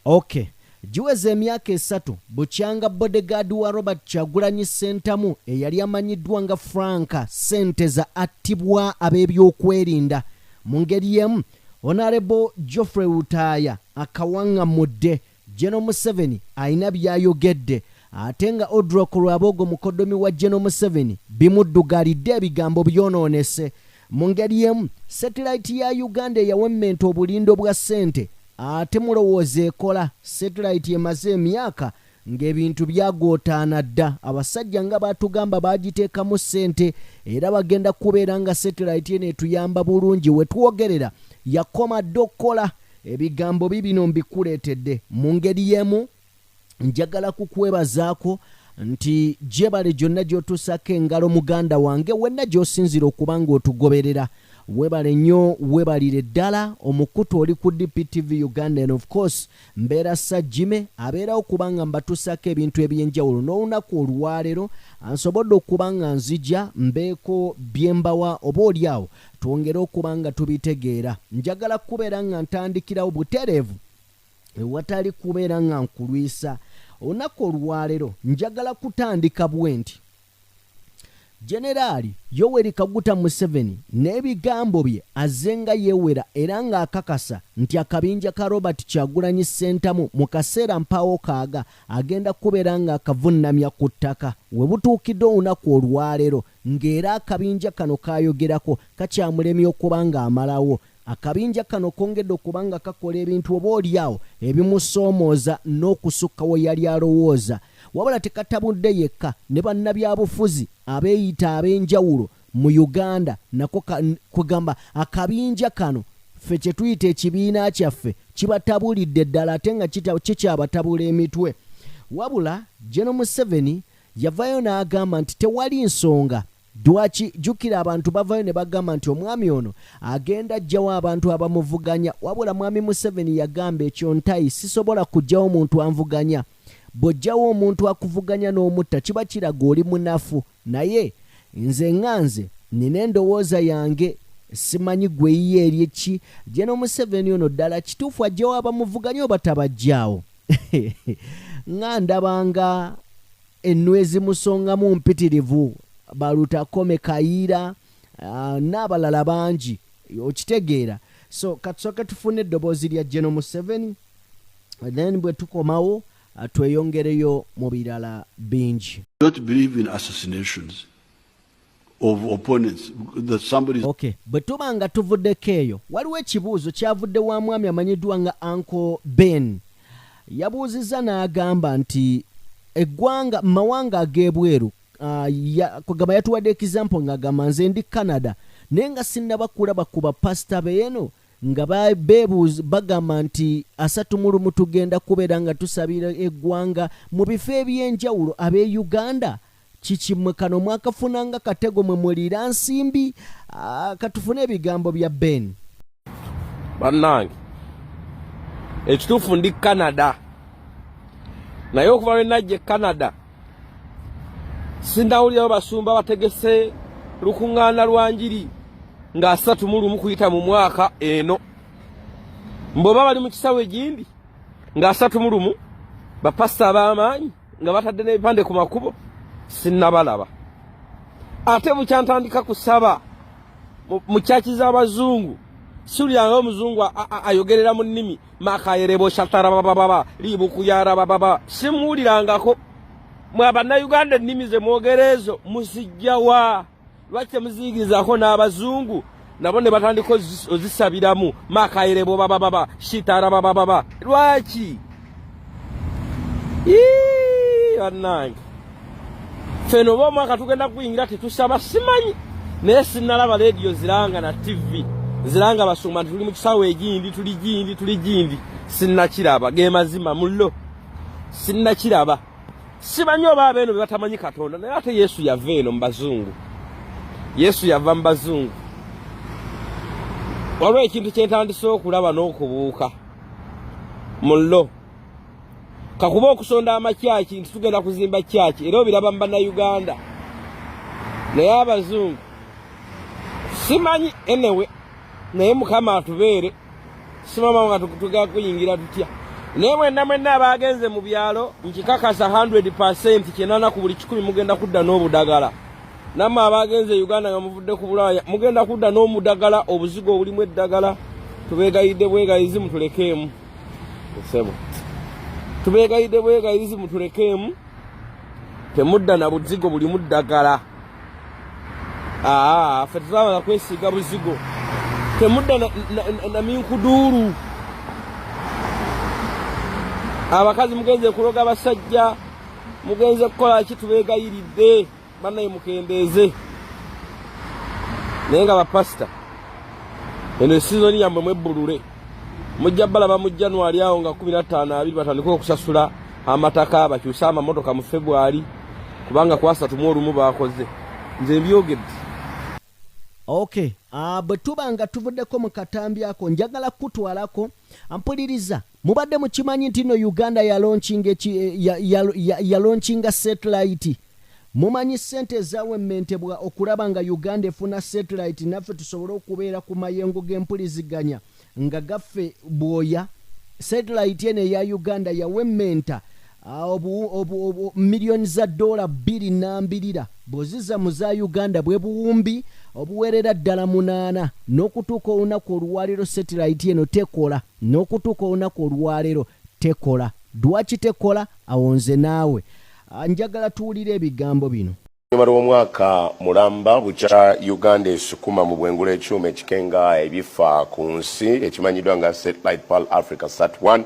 Ok, giweze emyaka 3 bukyanga bodyguard wa Robert Kyagulanyi Ssentamu eyali amanyiddwa nga Frank Ssenteza attibwa ab'ebyokwerinda. Mu ngeri y'emu, Honourable Geoffrey Lutaaya akawaŋŋamudde General Museveni alina by'ayogedde ate nga Odrok Rwabogo mukoddomi wa General Museveni bimuddugalidde ebigambo byonoonese. Mu ngeri y'emu, Satellite ya Uganda eyawemmenta obulindo bwa ssente ate mulowooza ekola? Satellite emaze emyaka ng'ebintu byagootaana dda. Abasajja nga baatugamba baagiteekamu ssente era bagenda kubeera nga satellite eno etuyamba bulungi. We twogerera yakoma dda okukola. Ebigambo biibino mbikuleetedde. Mu ngeri y'emu njagala kukwebazaako nti gyebale gyonna gy'otuusaako engalo muganda wange wenna gy'osinzira okuba ng'otugoberera. Webale nnyo webalire ddala omukutu oli ku DPTV Uganda and of course mbeera Sir Jimmy abeerawo kuba nga mbatuusaako ebintu eby'enjawulo n'olunaku olwaleero nsobodde okuba nga nzija mbeeko bye mbawa oba oli awo twongere okuba nga tubitegeera. Njagala kubeera nga ntandikirawo butereevu ewatali kubeera nga nkulwisa. Olunaku olwaleero njagala kutandika bwenti. Jeneraali Yoweri Kaguta Museveni n'ebigambo bye azze nga yeewera era ng'akakasa nti akabinja ka Robert Kyagulanyi Ssentamu mu kaseera mpaawo kaaga agenda kubeera ng'akavunnamya ku ttaka we butuukidde olunaku olwaleero ng'era akabinja kano k'ayogerako kakyamulemye okuba ng'amalawo Akabinja kano kongedde okuba nga kakola ebintu oba oli awo ebimusoomooza n'okusukka we yali alowooza. Wabula tekatabudde yekka, ne bannabyabufuzi abeeyita ab'enjawulo mu Uganda nako kwegamba akabinja kano ffe kye tuyita ekibiina kyaffe kibatabulidde ddala ate nga kikyabatabula emitwe. Wabula General Museveni yavaayo n'agamba nti tewali nsonga Lwaki jukira abantu bavayo ne bagamba nti omwami ono agenda ajjawo abantu abamuvuganya wabula mwami Museveni yagamba ekyo ntai sisobola kujjawo muntu anvuganya bwojjawo omuntu akuvuganya n'omutta kiba kiraga oli munafu naye nze nga nze nina endowooza yange simanyi gwe yiyo eri ki General Museveni ono ddala kituufu ajjawo abamuvuganya oba tabajjaawo nga ndabanga Ennwe ezimusongamu mpitirivu, ba Lutakome, Kayiira n'abalala bangi okitegeera. So katusooke tufune eddoboozi lya General Museveni then bwe tukomawo tweyongereyo mu birala bingi. Don't believe in assassinations of opponents that somebody Okay, bwe tuba nga tuvuddeko eyo waliwo ekibuuzo kyavudde wa mwami amanyiddwa nga Uncle Ben yabuuzizza n'agamba nti eggwanga mawanga ag'ebweru uh, kugamba yatuwadde example ng'agamba nze ndi Canada naye nga sinnaba kulaba ku bapasita beeno nga beebuuza bagamba nti 31 tugenda kubeera nga tusabira eggwanga mu bifo eby'enjawulo ab'e Uganda Kiki mwe kano mwakafuna nga katego mwe muliira nsimbi ah, katufune ebigambo bya Ben. Bannange ekituufu ndi Canada naye okuva lwe najja e Canada sindawulirayo basumba bategese lukuŋŋaana lwa njiri nga 31 kuyita mu mwaka eno mboba bali mu kisawe egindi nga 31 bapasita ab'amaanyi nga batadde n'ebipande ku makubo sinnabalaba ate bukyantandika kusaba mu kyaki z'abazungu siwuliranga omuzungu ayogerera mu nnimi makayerebo shatarabababa libukuyarabababa simuwulirangako mwe abannayuganda ennimi ze mwogera ezo muzijjawa Lwaki temuziyigirizaako n'abazungu nabo ne batandika ozisabiramu makayerebo babababa shitarabababa lwaki bannange feno oba omwaka tugenda kuyingira tetusaba simanyi naye sinalaba leediyo ziranga na ttivi ziranga basumba nti tuli mu kisawo egindi tuli gindi tuli gindi sinnakiraba ge mazima mullo sinnakiraba Simanyi oba abeeno be batamanyi Katonda, naye ate Yesu yava eno mu bazungu. Yesu yava mu bazungu. Waliwo ekintu kye ntandise okulaba n'okubuuka mu lo kakuba okusonda amakyaki nti tugenda kuzimba kyaki era obiraba mu bannayuganda naye abazungu simanyi anyway naye mukama atubeere simama nga tugenda kuyingira tutya Naye mwenna mwenna abagenze mu byalo nkikakasa 100% 80 ku buli 100 mugenda kudda n'obudagala. Nammwe abagenze e Uganda nga muvudde ku Bulaaya mugenda kudda n'omudagala, obuzigo obulimu eddagala. Tubeegayidde bwegayizi mutulekeemu. Ssebo. Tubeegayidde bwegayizi mutulekeemu. Temudda na buzigo bulimu ddagala. Aa, ffe tetwabala kwesiiga buzigo. Temudda na minkuduulu. Abakazi mugenze kuloga abasajja, mugenze kukola ki, tubeegayiridde bannaye mukendeeze. Naye nga bapasita eno sizoni yammwe mwebbulule, mujja balaba mu January awo nga 15 2 batandike okusasula amataka, bakyuse amamotoka mu February, kubanga ku 31 baakoze. Nze mbyogedde. Okay, bwe tuba nga tuvuddeko mu katambi ako, njagala kukutwalako mpuliriza. Mubadde mukimanyi nti no Uganda yalaunchinga satellite? Mumanyi ssente ezawemmentebwa okulaba nga Uganda efuna satellite, naffe tusobole okubeera ku mayengo g'empuliziganya nga gaffe bwoya? Satellite eno eya Uganda yawemmenta miliyoni za dola 2 nambirira. Bw'ozizza mu za Uganda bwe buwumbi obuwerera ddala 8. N'okutuuka olunaku olwaleero satellite eno tekola, n'okutuuka olunaku olwaleero tekola. Lwaki tekola? Awo nze naawe njagala tuwulire ebigambo bino. Oluvannyuma lw'omwaka mulamba bukya Uganda esukuma mu bwengula ekyuma ekikenga ebifa ku nsi ekimanyiddwa nga Satellite Pearl Africa Sat-1,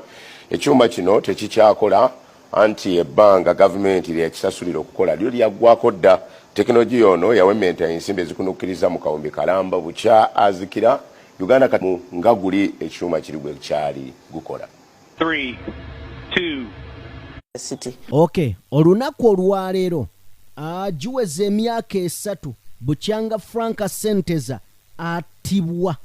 ekyuma kino tekikyakola, anti ebbanga gavumenti lyeyakisasulira okukola lyo lyaggwako dda. Tekinologiya ono yawementa ensimbi ezikunukkiriza mu kawumbi kalamba bukya azikira. Uganda kati nga guli ekyuma kiri gwe kyali gukola. 3, 2. Okay, olunaku olwaleero giweza emyaka 3 bukyanga Frank Senteza attibwa.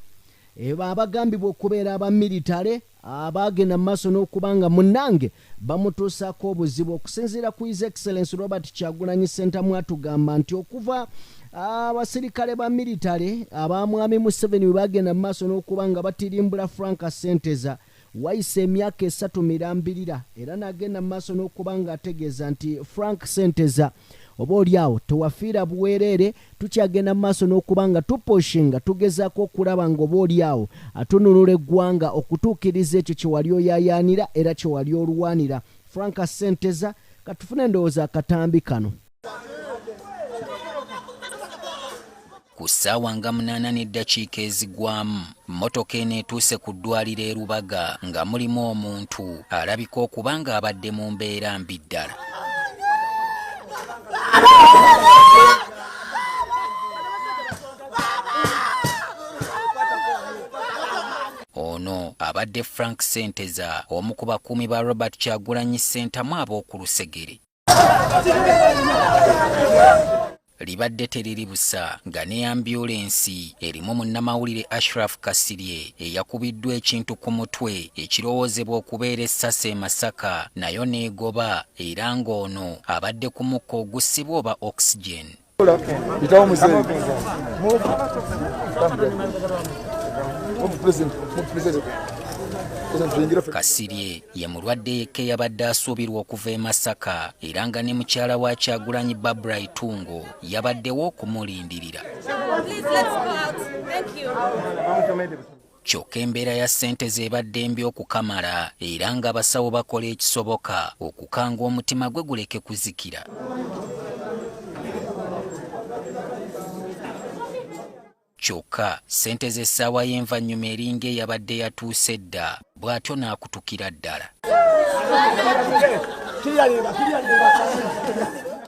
Abagambibwa okubeera abamiritale abagenda mu maaso n'okuba nga munnange bamutuusaako obuzibu. Okusinziira ku His Excellence Robert Kyagulanyi Ssentamu, atugamba nti okuva abasirikale ba militale abamwami Museveni bwe bagenda mu maaso n'okuba nga batirimbula Frank Senteza, wayise emyaka 3 mirambirira, era n'agenda mu maaso n'okuba nga ategeeza nti Frank Senteza oba oliawo tewafiira bwereere, tukyagenda mu maaso n'okuba nga tupushinga, tugezaako okulaba nga oba oliawo atununula eggwanga okutuukiriza ekyo kye wali oyaayaanira era kye wali olwanira. Frank Senteza, katufune endowooza akatambi kano. Ku ssaawa nga 8 n'eddakiika ezigwamu, mmotoka eno etuuse ku ddwaliro e Lubaga nga mulimu omuntu alabika okuba ng'abadde mu mbeera mbi ddala. Ono abadde Frank Senteza, omu ku bakuumi ba Robert Kyagulanyi Ssentamu ab'oku lusegere. Libadde teriri busa nga ne ambyulensi erimu munnamawulire Ashraf Kasirye eyakubiddwa ekintu ku mutwe ekirowoozebwa okubeera essasi e Masaka nayo n'egoba, era ng'ono abadde ku mukka ogussibwa oba oxygen. Kasirye ye mulwadde yekka eyabadde asuubirwa okuva e Masaka, era nga ne mukyala wa Kyagulanyi Barbara Itungo yabaddewo okumulindirira. Kyokka embeera ya ssente z'ebadde mbi okukamala, era ng'abasawo bakola ekisoboka okukanga omutima gwe guleke kuzikira. Kyokka ssente z'essaawa y'envannyuma eringa eyabadde yatuuse dda, bw'atyo n'akutukira ddala.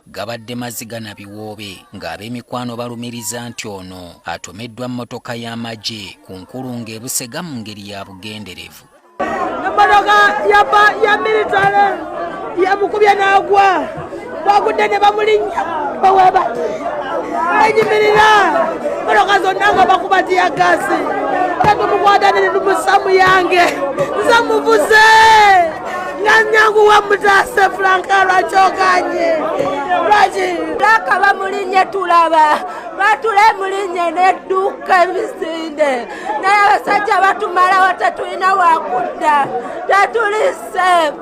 Gabadde maziga na biwoobe ng'ab'emikwano balumiriza nti ono atomeddwa mmotoka y'amagye ku nkulungo e Busega mu ngeri ya bugenderevu. Emmotoka ya militale yamukubye n'agwa, bwagudde ne bamulinnya bawebati enyimirira mmotoka zonna nga bakuba tiyagaasi, tetumukwata ne tumussa mu yange. Nze muvuze nga nyanguwa mutaase Frank, lwaki oganye? Lwaki Laka bamulinye? Tulaba Batula emulinye nedduka emisinde naye abasajja batumalawo tetulina wakudda tetuli safe.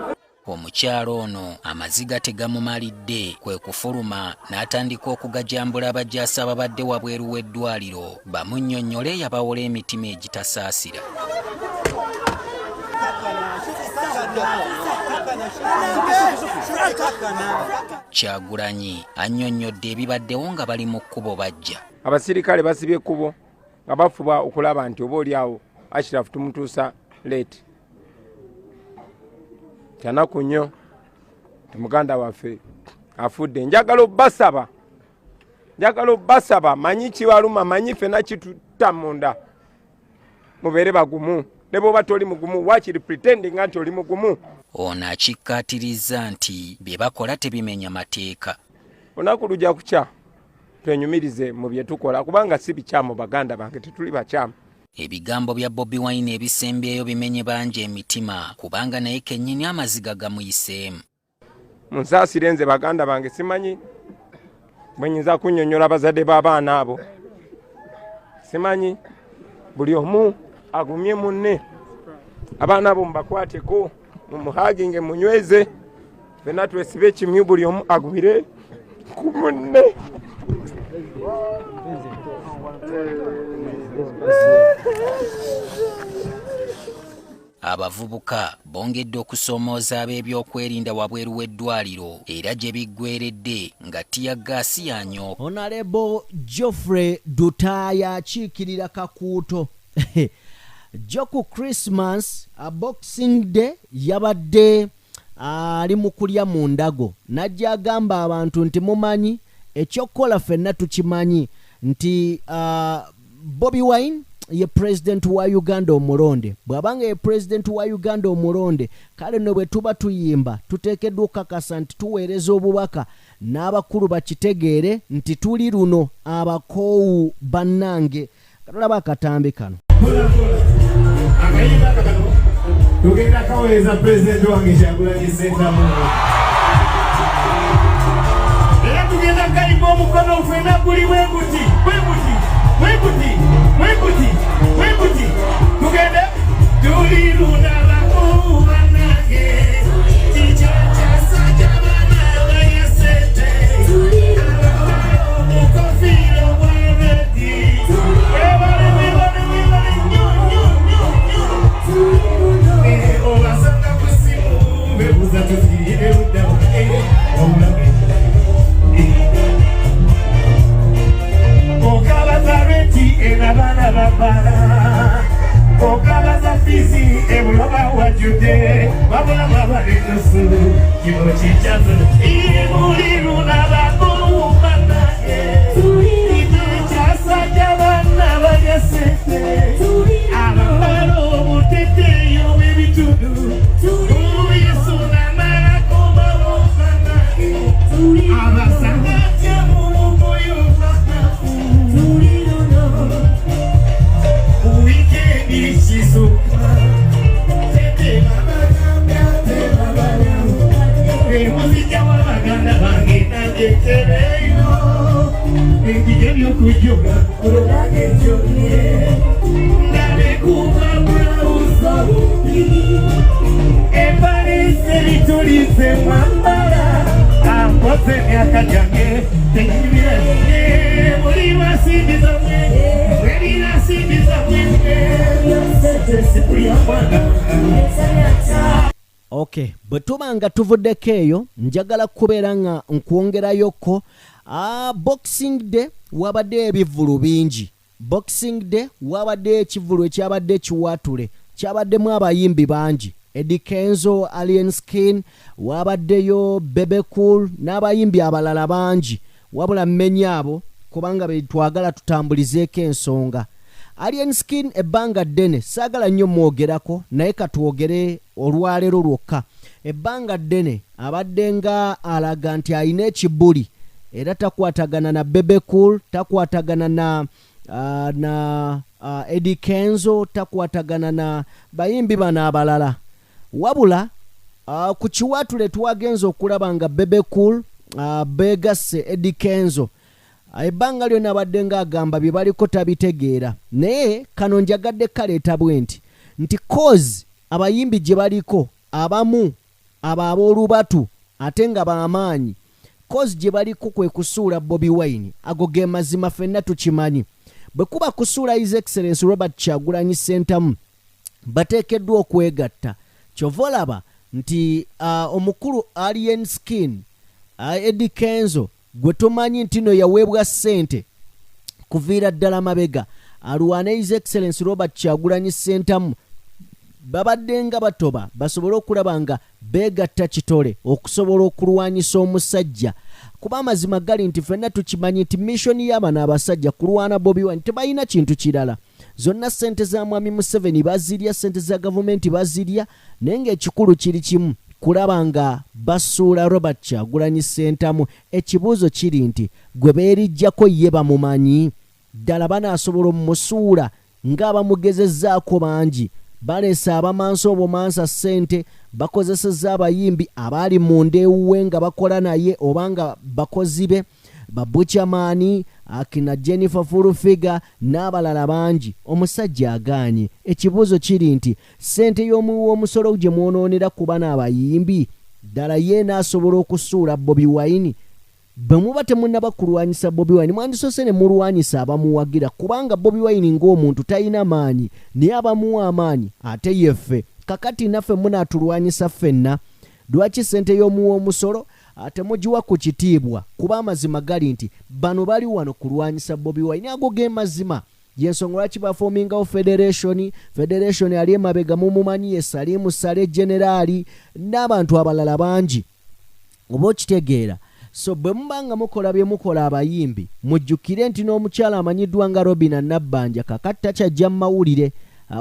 Omukyala ono amaziga tegamumalidde kwe kufuluma n'atandika okugajambula abajaasi ababadde wabweru w'eddwaliro bamunnyonnyole eyabawola emitima egitasaasira. Kyagulanyi annyonnyodde ebibaddewo nga bali mu kkubo bajja. Abasirikale basibye ekkubo nga bafuba okulaba nti oba oli awo Ashraf tumutuusa late. Kyanaku nnyo nti muganda waffe afudde. Njagala obbasaba, njagala obbasaba, manyi kibaluma, manyi fena kitutta munda, mubeere bagumu. Ne bw'oba toli mugumu wakiri pretending nti oli mugumu. Ono akikkaatirizza nti bye bakola tebimenya mateeka. Olunaku lujja kukya twenyumirize mu bye tukola kubanga si bikyamu baganda bange, tetuli bakyamu. Ebigambo bya Bobi Wine ebisembyeyo bimenye bangi emitima kubanga naye kennyini amaziga gamuyiseemu. Munsaasire nze baganda bange, simanyi bwe nyinza kunnyonnyola abazadde b'abaana abo, simanyi. Buli omu agumye munne, abaana abo mubakwateko, mumuhaginge, munyweze, fenna twesibe ekimyu, buli omu agumire ku munne. Abavubuka bongedde okusoomooza ab'ebyokwerinda wabweru w'eddwaliro era gye biggweeredde nga ttiyaggaasi yanyooka. Honorable Geoffrey Lutaaya akiikirira Kakuuto jjo ku Christmas Boxing Day yabadde ali mu kulya mu ndago n'ajja agamba abantu nti mumanyi ekyokukola ffenna tukimanyi nti Bobi Wine ye president wa Uganda omulonde. Bw'aba nga ye president wa Uganda omulonde, kale nno bwe tuba tuyimba tuteekeddwa okukakasa nti tuweereza obubaka n'abakulu bakitegeere nti tuli luno abakoowu bannange. Katulaba akatambi kano. Akayimba kano tugenda kaweereza pulezidenti wange Kyagulanyi Ssentamu, era tugenda kayimba omukono ffenna guli bwe guti, bwe guti, bwe guti, bwe guti, bwe guti. Tugende tuli lunabaku bannange, kikyakyasaja bana bayasente omukofiira obweredi. Webale, webale, webale nnyo nnyo nnyo nnyo. Obasanga ku ssimu bebuuza tuziire luddawa, obulamu okabaza renti enabaana babala, okabaza fizi ebuloba wajjudde, wabula babalenusu kino kikyazo ibuli lunabakuumanage kyasajja banna balya sente abambala obuteteeyo bw'ebitundu Yesu namala kubawo abasanga atya mu mugoyo gwakafu wiikendi kisuka emuzijja wabaganda bange nange tereyo enjija ebyokujoga olwolange njogye ndabekuba bulawuza bumbi empalisa ebitulize mwambala akoze emyaka gyange tenyumira muli basimbi zammwe mwebira simbi zammwe sikulya mwana. Ok, bwe tuba nga tuvuddeko eyo, njagala kubeera nga nkwongerayoko. Boxing Day wabadde ebivvulu bingi. Boxing Day wabadde ekivvulu ekyabadde ekiwaatule, kyabaddemu abayimbi bangi: Eddy Kenzo, Alien Skin, wabaddeyo Bebe Cool n'abayimbi abalala bangi, wabula mmenye abo kubanga be twagala tutambulizeeko ensonga. Alien Skin ebbanga ddene saagala nnyo mwogerako, naye katwogere olwaleero lwokka. Ebbanga ddene abadde nga alaga nti alina ekibuli era takwatagana na Bebe Cool, takwatagana na Eddy Kenzo, takwatagana na bayimbi bano abalala. Wabula ku kiwaatule twagenza okulaba nga Bebe Cool beegasse Eddy Kenzo. Ebbanga lyonna abadde ng'agamba bye baliko tabitegeera, naye kano njagadde kaleeta bwe nti nti cause abayimbi gye baliko abamu abo ab'olubatu ate nga b'amaanyi, cause gye baliko kwe kusuula Bobi Wine. Ago ge mazima, ffenna tukimanyi. Bwe kuba kusuula His Excellence Robert Kyagulanyi Ssentamu, bateekeddwa okwegatta. Kyova olaba nti omukulu Alien Skin, Eddie Kenzo gwe tumanyi nti no yaweebwa ssente kuviira ddala mabega alwane His Excellence Robert Kyagulanyi Ssentamu, babadde nga batoba basobole okulaba nga beegatta kitole okusobola okulwanyisa omusajja. Kuba amazima gali nti ffenna tukimanyi nti mission y'abano abasajja kulwana Bobi Wine, tebalina kintu kirala. Zonna ssente za Mwami Museveni bazirya, ssente za gavumenti bazirya, naye ng'ekikulu kiri kimu, kulaba nga basuula Robert Kyagulanyi Ssentamu. Ekibuuzo kiri nti gwe beerijjako ye bamumanyi ddala banaasobola omumusuula ng'abamugezezzaako bangi? Baleese abamansa obumansa ssente, bakozesezza abayimbi abaali munda ewuwe nga bakola naye oba nga bakozi be, babukyamaani akina Jennifer Full Figure n'abalala bangi. Omusajja agaanye. Ekibuuzo kiri nti ssente y'omuwi w'omusolo gye mwonoonera ku bano abayimbi, ddala ye enaasobola okusuula Bobi Wine? Bwe muba temunnaba kulwanyisa Bobi Wine, mwandisoose ne mulwanyisa abamuwagira, kubanga Bobi Wine ng'omuntu talina maanyi, naye abamuwa amaanyi ate yeffe. Kakati naffe munaatulwanyisa ffenna? Lwaki ssente y'omuwi w'omusolo temugiwa ku kitiibwa? Kuba amazima gali nti bano bali wano kulwanyisa Bobi Wine, ago ge mazima. Yensonga lwaki bafomingawo federation. Federation ali emabega mumumanyi, ye Salimu Sale generaali n'abantu abalala bangi, oba okitegeera. So bwe muba nga mukola bye mukola abayimbi, mujjukire nti n'omukyala amanyiddwa nga Robina Nabbanja kakati takyajja mu mawulire.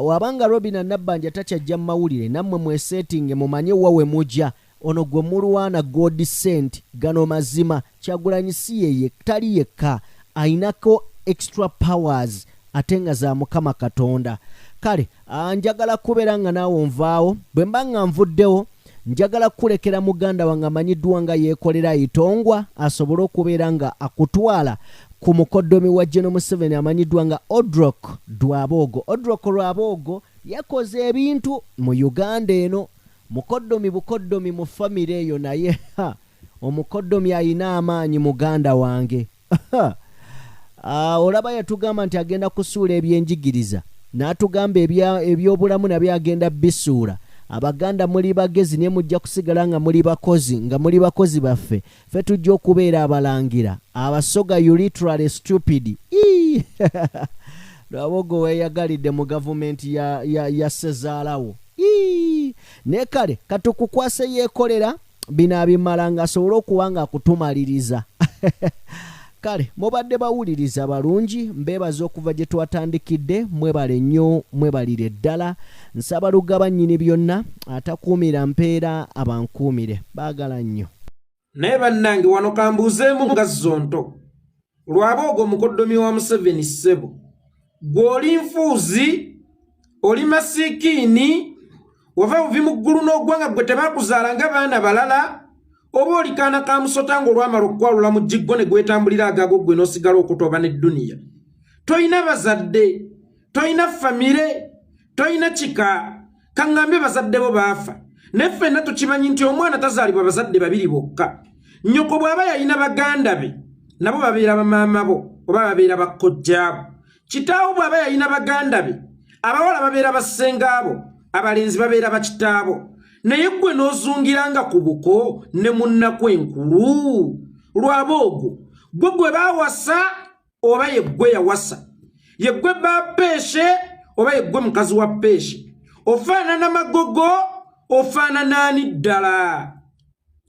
Wabanga Robina Nabbanja takyajja mu mawulire, nammwe mweseetinge mumanye wa we mujja. Ono gwe mulwana God sent. Gano mazima, Kyagulanyi si yeye, tali yekka, ayinako extra powers ate nga za Mukama Katonda. Kale njagala kubeera nga naawe onvaawo. Bwe mba nga nvuddewo, njagala kukulekera muganda wange amanyiddwa nga Yeekolera Itongwa asobole okubeera nga akutwala ku mukoddomi wa General Museveni amanyiddwa nga Odrok Rwabwogo. Odrok Rwabwogo yakoze ebintu mu Uganda eno. Mukoddomi bukoddomi mu famire eyo, naye ha, omukoddomi ayina amaanyi muganda wange. Olaba yatugamba nti agenda kusuula ebyenjigiriza, n'atugamba ebyobulamu nabyo agenda bisuula. Abaganda muli bagezi, naye mujja kusigala nga muli bakozi, nga muli bakozi baffe. Ffe tujja okubeera abalangira. Abasoga, you literally stupid. Lwabogo weeyagalidde mu gavumenti ya sezaalawo. Naye kale katukukwase Yeekolera, bino abimala ng'asobole okuba nga akutumaliriza. Kale mubadde bawuliriza balungi, mbeebaza okuva gye twatandikidde. Mwebale nnyo, mwebalire ddala. Nsaba Lugaba nnyini byonna atakuumira mpeera abankuumire. Baagala nnyo. Naye bannange, wano kambuuzeemu nga zonto lwaba ogwo mukoddomi wa Museveni. Ssebo gwe, oli nfuuzi, oli masiikiini, wava buvi mu ggulu n'ogwanga gwe tebakuzaala nga baana balala, oba oli kaana ka musota ng'olwamala okukwalula mu jiggo ne gwetambulira agago, gwe n'osigala okutoba n'edduniya? Toyina bazadde, toyina famire, toyina kika. Kaŋŋambe bazadde bo baafa, naye ffenna tukimanyi nti omwana tazaalibwa bazadde babiri bokka. Nnyoko bw'aba yalina baganda be, nabo babeera bamaama bo oba babeera bakkojjaabo. Kitaawo bw'aba yalina baganda be abawala, babeera bassengaabo, abalenzi babeera bakitaabo. Naye ggwe n'ozungiranga ku buko ne mu nnaku enkulu. Lwaba ogwo gwe gwe baawasa oba ye ggwe yawasa, ye ggwe bapeeshe oba ye ggwe mukazi wa peeshe? Ofaanana magogo, ofaanana ani ddala?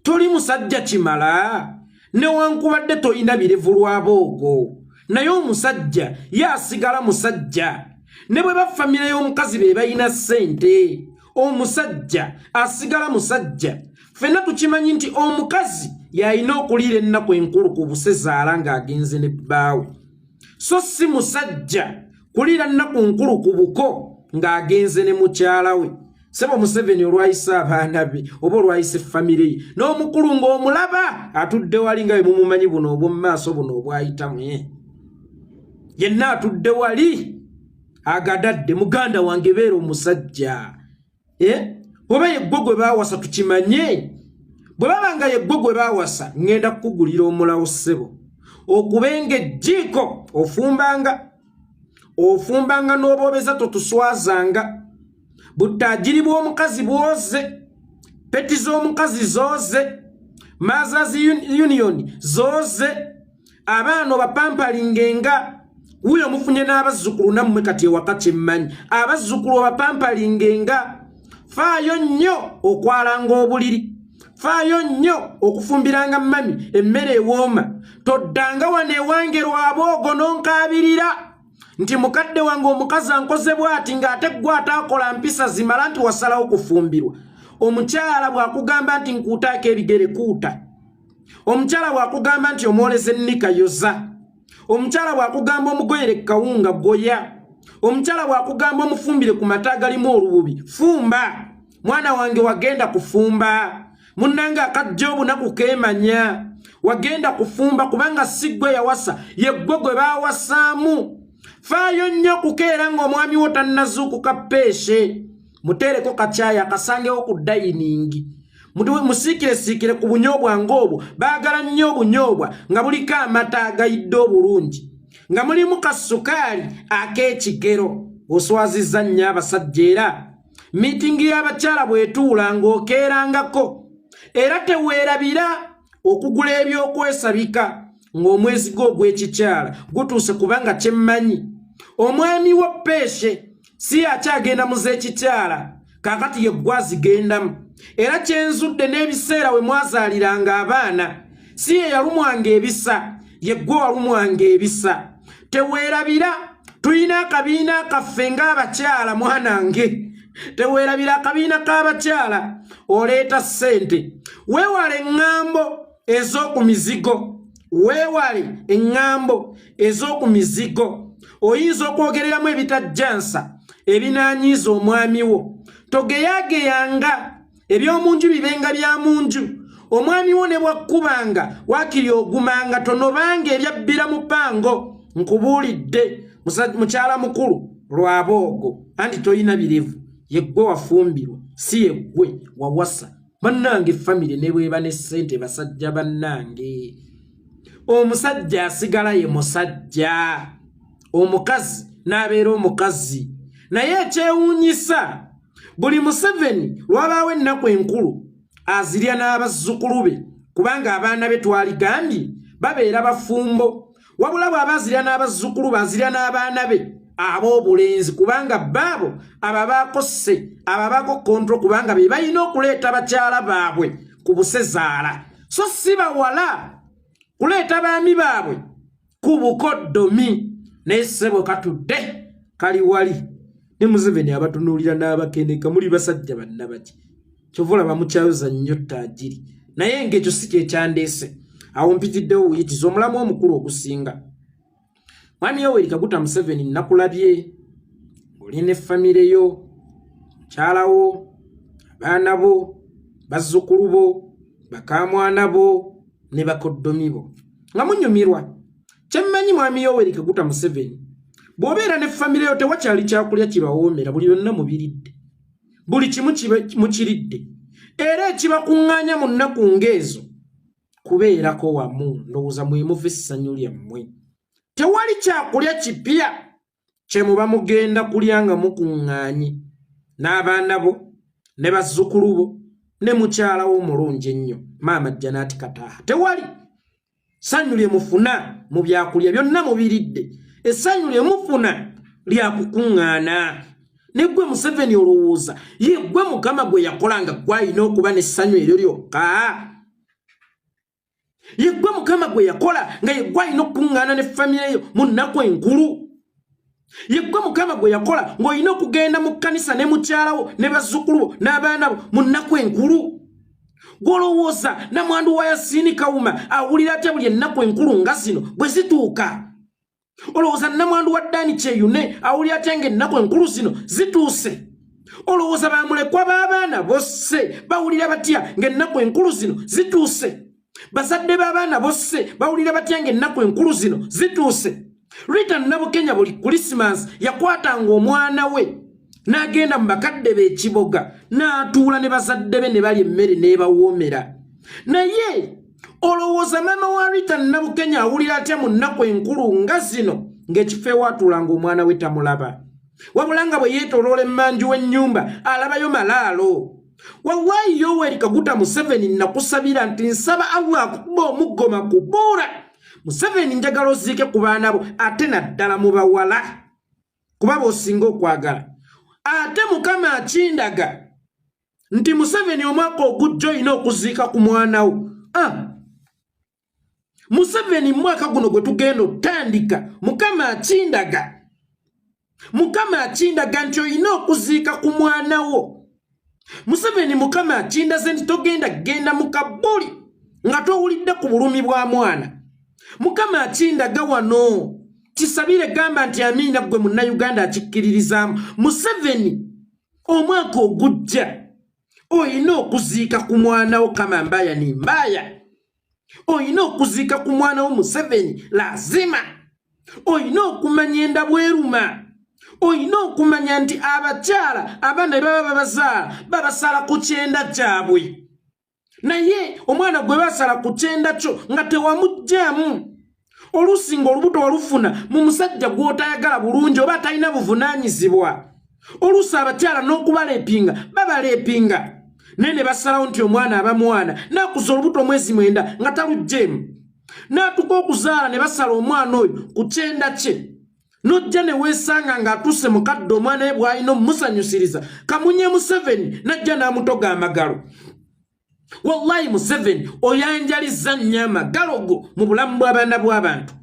Toli musajja kimala, newankubadde toyina birevu lwaba ogwo, naye omusajja ye asigala musajja. Ne bwe ba famire y'omukazi be balina ssente, omusajja asigala musajja. Ffenna tukimanyi nti omukazi y'alina okuliira ennaku enkulu ku busezaala ng'agenze ne bbaawe, so si musajja kuliira nnaku nkulu ku buko ng'agenze ne mukyala we. Sebo Museveni olwayise abaana be oba olwayise famire ye n'omukulu ng'omulaba atudde wali nga bwe mumumanyi buno obw'omu maaso buno obwayitamu eh. Yenna atudde wali agadadde. Muganda wange, beera omusajja, eh? Oba yeggwe gwe baawasa tukimanye. Bwe baba nga yeggwe gwe baawasa, ŋŋenda kukugulira omulawo ssebo, okubenga ejjiiko, ofumbanga ofumbanga n'oboobeza, totuswazanga. Butaajiri bw'omukazi bwoze, peti z'omukazi zooze, Mothers Union zooze, abaana obapampalingenga. Wuyo mufunye n'abazzukulu nammwe kati ewaka, kyemmanyi abazzukulu obapampalingenga. Faayo nnyo okwalanga obuliri, faayo nnyo okufumbiranga mami emmere ewooma. Toddanga wano ewange Lwaboogo n'onkaabirira nti mukadde wange omukazi ankoze bw'ati, ng'ate ggwe ataakola mpisa zimala nti wasalawo kufumbirwa. Omukyala bw'akugamba nti nkuutaako ebigere, kuuta. Omukyala bw'akugamba nti omwoleza ennika, yoza. Omukyala bw'akugamba omugoyere kawunga, goya. Omukyala bw'akugamba omufumbire ku mata agalimu olububi, fumba. Mwana wange, wagenda kufumba. Munnange, akajja obunaku keemanya. Wagenda kufumba kubanga si ggwe yawasa, ye ggwe gwe baawasaamu. Faayo nnyo okukeera ng'omwami wo tannazuukuka peeshe, muteereko kacyayi akasangewo ku dining, musiikiresiikire ku bunyoobwa ng'obwo. Baagala nnyo obunyoobwa nga buliko amata agayidde obulungi, nga mulimu kasukaali ak'ekigero. Oswazizza nnyo abasajja. Era meeting y'abakyala bw'etuula ng'okeerangako, era teweerabira okugula ebyokwesabika ng'omwezi gwo ogw'ekikyala gutuuse, kubanga kyemmanyi omwami wa peeshe si akyagenda mu z'ekikyala, kaakati ye gwazigendamu. Era kyenzudde n'ebiseera we mwazaaliranga abaana, si ye yalumwanga ebisa, ye ggwe walumwanga ebisa. Teweerabira tulina akabiina kaffe ng'abakyala. Mwanange, teweerabira akabiina k'abakyala, oleeta ssente. Weewale eŋŋambo ez'oku mizigo, weewale eŋŋambo ez'oku mizigo. Oyinza okwogereramu ebitajjansa ebinaanyiiza omwami wo. Togeyaageyanga, ebyomunju bibenga bya munju. Omwami wo ne bwakkubanga, waakiri ogumanga, tonobanga ebyabbira mu pango. Nkubuulidde, mukyala mukulu Lwaboogo, anti toyina birevu. Yeggwe wafumbirwa, si yeggwe wawasa. Bannange, famire ne bweba ne ssente, basajja bannange, omusajja asigala ye musajja, omukazi n'abeera omukazi. Naye ekyewuunyisa, buli Museveni lwabaawo ennaku enkulu azirya n'abazzukulu be, kubanga abaana be twaligambye babeera bafumbo. Wabula bw'aba azirya n'abazzukulu be, azirya n'abaana be ab'obulenzi, kubanga baabo ababaako sse, ababaako control, kubanga be balina okuleeta bakyala baabwe ku busezaala, so si bawala kuleeta baami baabwe ku bukoddomi. Naye ssebo, katudde kali wali ne Museveni abatunuulira n'abakeneka. Muli basajja bannabaki? Kyova olaba mukyayoza nnyo taagiri. Naye ng'ekyo si kyekyandeese awo, mpitiddewo wuyitiza omulamu omukulu ogusinga. Mwami Yoweri Kaguta Museveni, nakulabye oli ne famire yo, mukyalawo, abaana bo, bazzukulu bo, bakamwana bo ne bakoddomi bo nga munyumirwa. Kyemmanyi, mwami Yoweri Kaguta Museveni, bw'obeera ne famire yo tewakyali kyakulya kibawoomera. Buli byonna mubiridde, buli kimu mukiridde, era ekibakuŋŋaanya mu nnaku ng'ezo kubeerako wamu. Ndowooza mwemuva essanyu lyammwe. Tewali kyakulya kipya kyemuba mugenda kulya nga mukuŋŋaanye n'abaana bo ne bazzukulu bo ne mukyala wo omulungi ennyo, maama Janaati Kataaha. Tewali ssanyu lye mufuna mu byakulya, byonna mubiridde. Essanyu lye mufuna lyakukuŋŋaana. Ne ggwe Museveni, olowooza ye ggwe Mukama gwe yakola nga gwalina okuba n'essanyu eryo lyokka? Ye ggwe Mukama gwe yakola nga ye gwe alina okukuŋŋaana ne famire yo mu nnaku enkulu? Ye ggwe Mukama gwe yakola ng'olina okugenda mu kkanisa ne mukyalawo ne bazzukulu bo n'abaana bo mu nnaku enkulu? Gw'olowooza namwandu wa Yasiini Kawuma awulira atya buli ennaku enkulu nga zino bwe zituuka? Olowooza namwandu wa Ddaani Kyeyune awulira atya ng'ennaku enkulu zino zituuse? Olowooza bamulekwa b'abaana bosse bawulira batya ng'ennaku enkulu zino zituuse? Bazadde b'abaana bosse bawulira batya ng'ennaku enkulu zino zituuse? Rita Nabukenya buli Kulisimansi yakwatanga omwana we n'agenda mu bakadde be ekiboga n'atuula ne bazadde be ne balya emmere n'ebawoomera. Naye olowooza maama wa Rita Nabukenya awulira atya mu nnaku enkulu nga zino ng'ekifo ewaatuulanga omwana we tamulaba, wabula nga bwe yeetoloola emmanju w'ennyumba alabayo malaalo? Wallahi Yoweri Kaguta Museveni, nakusabira nti nsaba Allah akukuba omuggo makubuura. Museveni, njagala oziike ku baana bo, ate naddala mu bawala, kuba b'osinga okwagala. Ate Mukama akindaga nti Museveni, omwaka ogujja olina okuziika ku mwana wo. Ah! Museveni, mwaka guno gwe tugenda otandika, Mukama akindaga, Mukama akindaga nti olina okuziika ku mwana wo. Museveni, Mukama akindaze nti togenda genda mu kabuli nga towulidde ku bulumi bwa mwana. Mukama akindaga wano, kisabire, gamba nti amiina ggwe Munnayuganda akikkiririzaamu. Museveni, omwaka ogujja olina okuziika ku mwana wo. Kama mbaya ni mbaya, olina okuziika ku mwana wo. Museveni, lazima olina okumanya enda bweruma, olina okumanya nti abakyala abaana be baba babazaala babasala ku kyenda kyabwe, naye omwana gwe basala ku kyenda kyo nga tewamugjamu, oluusi ng'olubuto walufuna mu musajja gw'otayagala bulungi oba atalina buvunaanyizibwa. Oluusi abakyala n'okubaleepinga babaleepinga, naye ne basalawo nti omwana aba mwana, n'akuza olubuto omwezi 9 nga talugjeemu, n'atuka okuzaala ne basala omwana oyo ku kyenda kye, n'ojja ne weesanga ng'atuuse mukadde omwana we bw'alina omumusanyusiriza. Kamunye Museveni n'ajja n'amutoga amagalo. Wallahi Museveni, oyanjaliza nnyo amagalo go mu bulamu bw'abaana bw'abantu.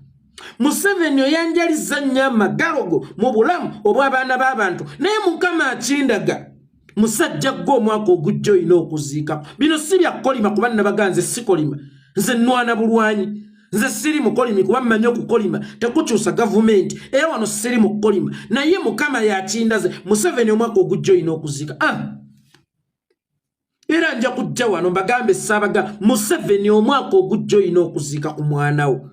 Museveni, oyanjaliza nnyo amagalo go mu bulamu obw'abaana b'abantu, naye Mukama akindaga, musajja gwe, omwaka ogujja olina okuziikako. Bino si bya kukolima, kuba nabaga nze sikolima, nze nnwana bulwanyi. Nze siri mukolimi, kuba mmanyi okukolima tekukyusa gavumenti, era wano siri mukukolima, naye Mukama yakindaze, Museveni, omwaka ogujja olina okuziika. Ah! Era nja kujja wano mbagambe, saabaga Museveni, omwaka ogujja olina okuziika ku mwana wo.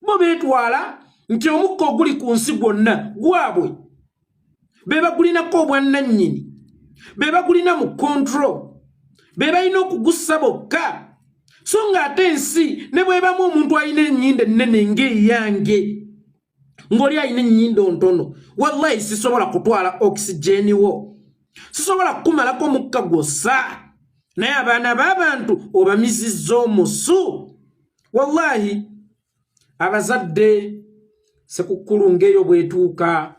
Bo beetwala nti omukka oguli ku nsi gwonna gwabwe, be bagulinako obwannannyini, be bagulina mu control, be balina okugussa bokka. So ng'ate ensi ne bwebamu omuntu alina ennyindo ennene ng'eyange, ng'oli alina ennyindo ntono, wallahi sisobola kutwala oxygen wo, sisobola kukumalako mukka gwossa, naye abaana b'abantu obamizizza omusu. Wallahi abazadde, sekukkulu ng'eyo bwetuuka,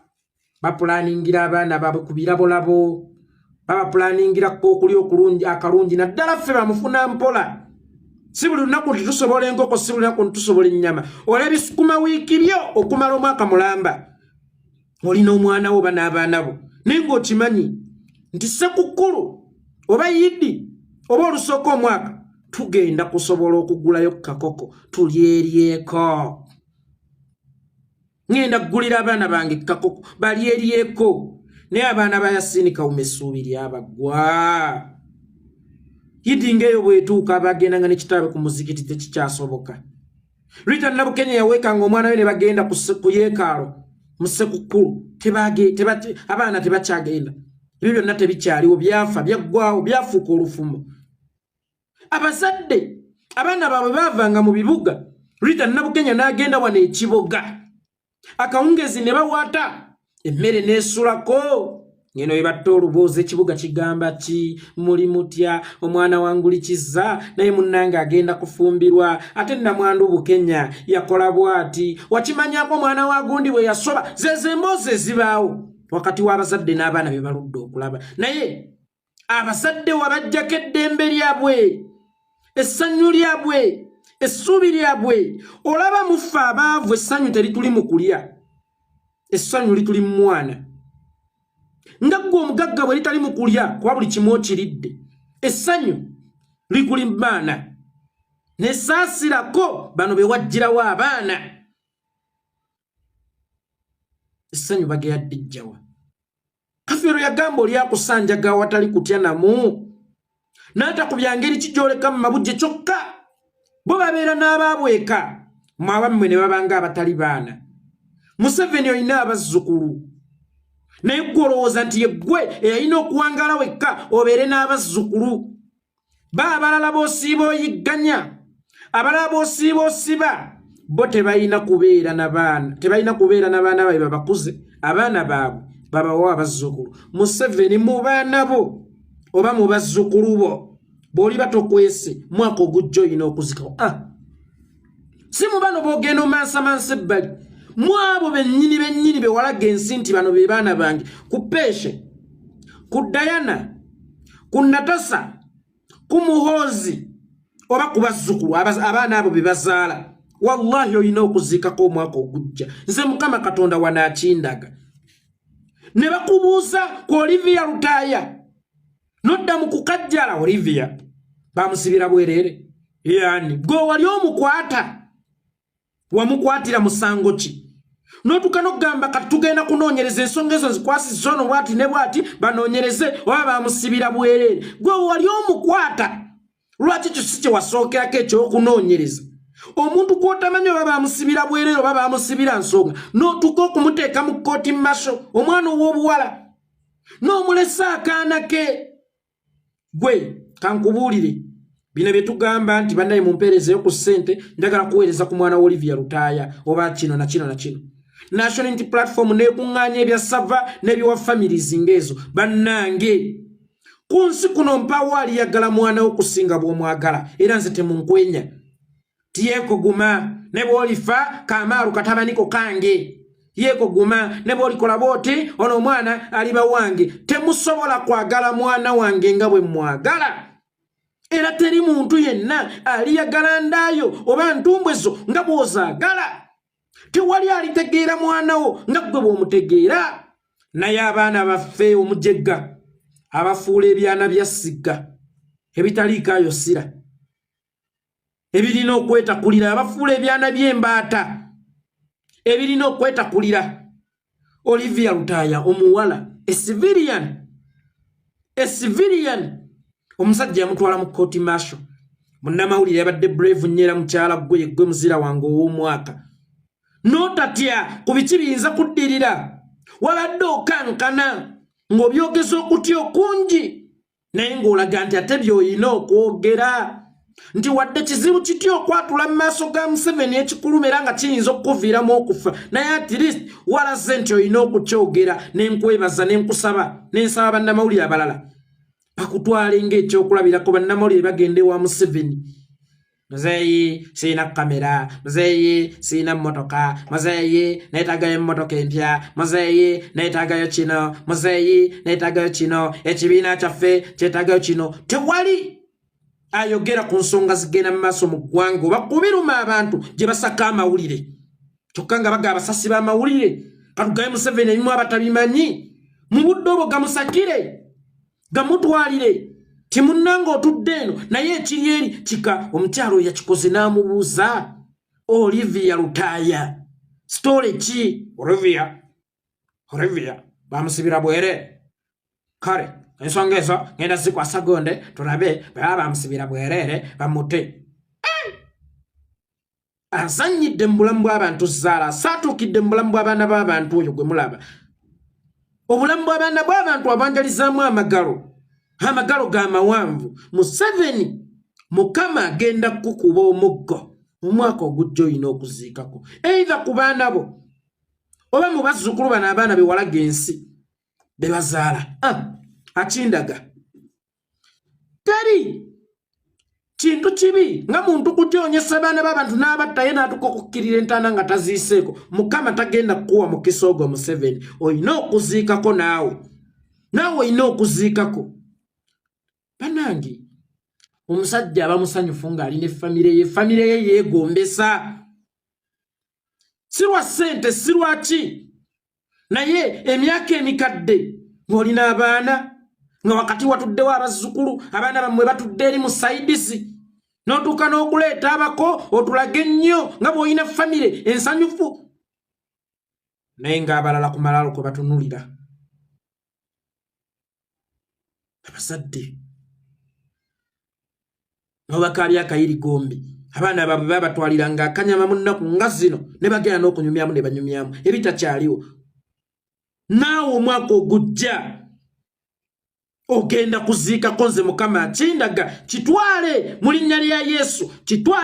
bapulaningira abaana baabwe ku birabolabo, babapulaningira okulya okulungi akalungi, naddala ffe bamufuna mpola. Si buli lunaku nti tusobola enkoko, si buli lunaku nti tusobola ennyama. Olaba ebisukuma wiiki byo okumala omwaka mulamba, olina omwana wo oba n'abaana bo, naye ng'okimanyi nti sekukkulu oba yidi oba olusooka omwaka tugenda kusobola okugulayo kakoko tulyeryeko. Ŋŋenda kugulira abaana bange kakoko balyeryeko, naye abaana ba Yasiini Kawuma essuubi lyabaggwa. Yidi ngaeyo bwetuuka, bagendanga ne kitaabwe ku muzikiti, tekikyasoboka. Rita Nabukenya yaweekanga omwana we ne bagenda ku yeekaalo mu sekukkulu. Abaana tebakyagenda, ebyo byonna tebikyaliwo, byafa, byaggwawo, byafuuka olufumo. Abazadde abaana baabwe baavanga mu bibuga, Rita Nabukenya n'agenda wano ekiboga akawungezi ne bawaata emmere n'esulako, ngeno webatta oluboozi, ekibuga kigamba ki? Muli mutya? Omwana wangulikiza, naye munnange agenda kufumbirwa, ate namwandu Bukenya yakola bw'ati, wakimanyako omwana wa gundi bwe yasoba. Zezo emboozi ezibaawo wakati w'abazadde n'abaana be baludde okulaba, naye abazadde wabajjako eddembe lyabwe, essanyu lyabwe, essuubi lyabwe. Olaba muffe abaavu, essanyu terituli mu kulya, essanyu lituli mu mwana. Nga ggwe omugagga bwe litali mu kulya, kuba buli kimu okiridde, essanyu likuli mu baana. Nesaasirako bano be wajjirawo abaana, essanyu bageyadde jjawa? Kafeero yagamba oli akusanjaga awatali kutya namu n'atakubya ngeri ki gy'oleka mu mabujje kyokka bo babeera n'abaabwe eka mwe abammwe ne babanga abatali baana. Museveni olina abazzukulu naye ggwe olowooza nti yeggwe eyalina okuwangaala wekka obeere n'abazzukulu ba abalala b'osiiba oyigganya abalala b'osiiba osiba bo tebalina kubeera na baana tebalina kubeera na baana baabwe babakuze abaana baabwe babawa abazzukulu. Museveni mu baana bo oba mu bazzukulu bo bw'oliba tokwese mwaka ogujja olina okuzikawo. Ah, si mu bano b'ogenda omansamansa ebbali, mu abo bennyini bennyini be walaga ensi nti bano be baana bange, ku Peeshe, ku Dayana, ku Natasa, ku Muhoozi oba ku bazzukulu abaana abo be bazaala, wallahi olina okuziikako omwaka ogujja. Nze Mukama Katonda wanaakindaga. Ne bakubuuza ku Olivia Lutaaya nodda mu kukajjala. Olivia bamusibira bwereere, yani gwe wali omukwata wamukwatira musango ki? Notuka nokugamba kati tugenda kunoonyereza ensonga ezo zikwasizza ono bwati ne bwati, banoonyereze oba bamusibira bwereere. Gwe wali omukwata, lwaki kyo si kye wasookerako ekyokunoonyereza? Omuntu gwotamanyi oba bamusibira bwereere oba bamusibira nsonga, notuka okumuteeka mu kkooti masho, omwana ow'obuwala n'omulesa akaana ke. Gwe kankubuulire bino bye tugamba nti bannaye mumpeerezeyo ku ssente, njagala kuweereza ku mwana wa Olivia Lutaaya oba kino na kino na kino. National Unity Platform nekuŋŋaanya ebya sava n'ebiwa families ng'ezo. Bannange, ku nsi kuno mpaawo aliyagala mwana wo kusinga bw'omwagala, era nze temunkwenya tiyeko guma ne bw'olifa kamaalu katabaniko kange, yeeko guma ne bw'olikola bw'oti ono omwana aliba wange. Temusobola kwagala mwana wange nga bwe mwagala, era teri muntu yenna aliyagala ndaayo oba ntumbwe zo nga bw'ozaagala. Tewali alitegeera mwana wo nga ggwe bw'omutegeera. Naye abaana baffe omujegga abafuula ebyana bya ssigga ebitaliiko ayo sira ebirina okwetakulira, abafuula ebyana by'embaata ebirina okwetakulira. Olivia Lutaaya omuwala a civilian, omusajja yamutwala mu kooti martial. Munnamawulire yabadde brave nnyo, era mukyala ggwe yeggwe muzira wange ow'omwaka n'otatya ku biki biyinza kuddirira. Wabadde okankana ng'obyogeza okutya okungi, naye ng'olaga nti ate by'olina okwogera nti wadde kizibu kitya okwatula mu maaso ga Museveni ekikuluma era nga kiyinza okukuviiramu okufa, naye at least walaze nti olina okukyogera. Nenkwebaza, nenkusaba, nensaba bannamawulire abalala bakutwale ng'ekyokulabirako. Bannamawulire bagenda ewa Museveni: "Muzeeyi, siina kamera. Muzeeyi, siina mmotoka. Muzeeyi, neetagayo emmotoka empya. Muzeeyi, neetagayo kino. Muzeeyi, neetagayo kino. Ekibiina kyaffe kyetagayo kino." Tewali ayogera ku nsonga zigenda mu maaso mu ggwanga oba kubiruma abantu gye basaka amawulire, kyokka nga baga abasasi b'amawulire. Katugaye Museveni ebimu abatabimanyi mu budde obwo gamusakire gamutwalire timunnanga otudde eno, naye ekiri eri kika. Omukyalo oyo yakikoze n'amubuuza Olivia Lutaaya story ki? Olivia bamusibira bwere. Kale ensonga ezo ngenda zikwasa gonde tulabe bwe baba bamusibira bwereere bamute. Azannyidde mu bulamu bw'abantu zaala, asaatuukidde mu bulamu bw'abaana b'abantu. Oyo gwe mulaba obulamu bw'abaana bw'abantu abanjalizaamu amagalo g'amawanvu. Museveni, Mukama agenda kukuba omuggo omwaka ogujja. Olina okuziikako either ku baana bo oba mu bazzukulu bano abaana be walaga ensi be bazaala. Ah, akindaga teri kintu kibi nga muntu kutyonyesa baana b'abantu n'abatta ye n'atuka okukkirira entaana nga taziiseeko. Mukama tagenda kukuwa mukisa ogwo. Museveni, olina okuziikako naawe, naawe olina okuziikako. Banange, omusajja aba musanyufu ng'alina efamire ye. Famire ye yeegombesa, si lwa ssente, si lwaki, naye emyaka emikadde ng'olina abaana, nga wakati watuddewo abazzukulu, abaana bammwe batudde eri mu saidisi, n'otuuka n'okuleeta abako otulage ennyo nga bw'olina famire ensanyufu, naye ng'abalala ku malaalo kwe batunulira. Abazadde nobakaabya akayirigombe, abaana baabwe babatwaliranga akanyama mu nnaku nga zino ne bagenda n'okunyumyamu ne banyumyamu ebitakyaliwo. Naawe omwaka ogujja ogenda kuziikako. Nze Mukama akindaga. Kitwale mu linnya lya Yesu, kitwale.